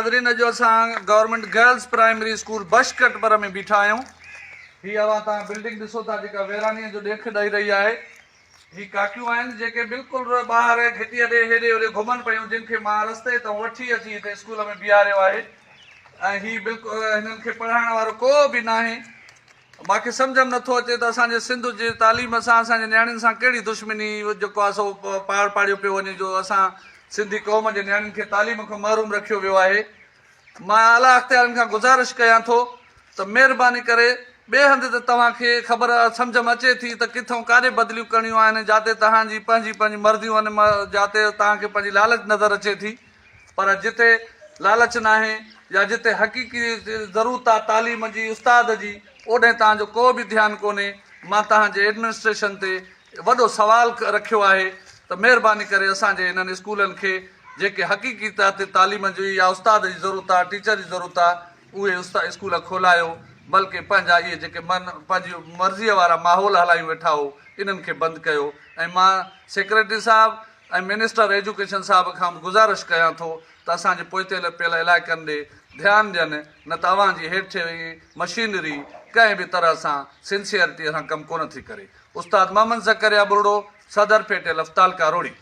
ناظرين اڄ اسان government girls primary school Bush Katpar ۾ بيٺا آهيون. هي اوهان تان بلڊنگ ڏسو ٿا جيڪا ويرانيء جو ڏيک ڏئي رهي آهي. هي ڪاڪيون آهن جيڪي بلڪل ٻاهر گهٽيء ڏي هيڏي هوڏي گهمن پيون جن کي مان رستي تان وٺي اچي هتي اسڪول ۾ بيهاريو آهي ۽ هي بلڪل هنن کي پڙهائڻ وارو ڪو به ناهي. مان کي سمجهه م نٿو اچي ته اسان جي سنڌ جي تعليم سان اسان جي نياڻين سان ڪهڙي دشمني جيڪو آهي سو پاڙ پاڙيو پيو وڃي جو اسان سنڌي قوم جي نياڻين کي تعليم کان محروم رکيو ويو آهي. مان اعليٰ اختيارين کان گذارش ڪيان ٿو ته مهرباني ڪري ٻئي هنڌ ته توهان کي خبر سمجهه م اچي ٿي ته ڪٿئون ڪاڏي بدليون ڪرڻيون آهن جاتي توهان جي پنهنجي پنهنجي مرضيون آهن جاتي توهان کي پنهنجي لالچ نظر اچي ٿي پر جتي لالچ ناهي يا جتي حقيقي ضرورت آ تعليم جي استاد جي اوڏهين توهان جو ڪو به ڌيان ڪونهي مان توهان جي ايڊمنسٽريشن تي وڏو سوال رکيو آهي ته مهرباني ڪري اسان جي انهن اسڪولن کي جيڪي حقيقي تحت تعليم جي يا استاد جي ضرورت آ ٽيچر جي ضرورت آ اهي اسڪول کولايو بلڪه پنهنجا اهي جيڪي من پنهنجي مرضي وارا ماحول هلايون ويٺا هو انهن کي بند ڪيو ۽ مان سيڪريٽري صاحب ۽ منسٽر ايجوڪيشن صاحب کان به گذارش ڪيان ٿو ته اسان جي پوئتي پيل علائقن ڏي ڌيان ڏين نه ته اوهان جي هيٺين مشينري ڪنهن به طرح سان سنسيئرٽي سان ڪم ڪونه ٿي ڪري. استاد محمد زڪريا ٻرڙو، صدر ڦيٽيل اف تعلقه روهڙي.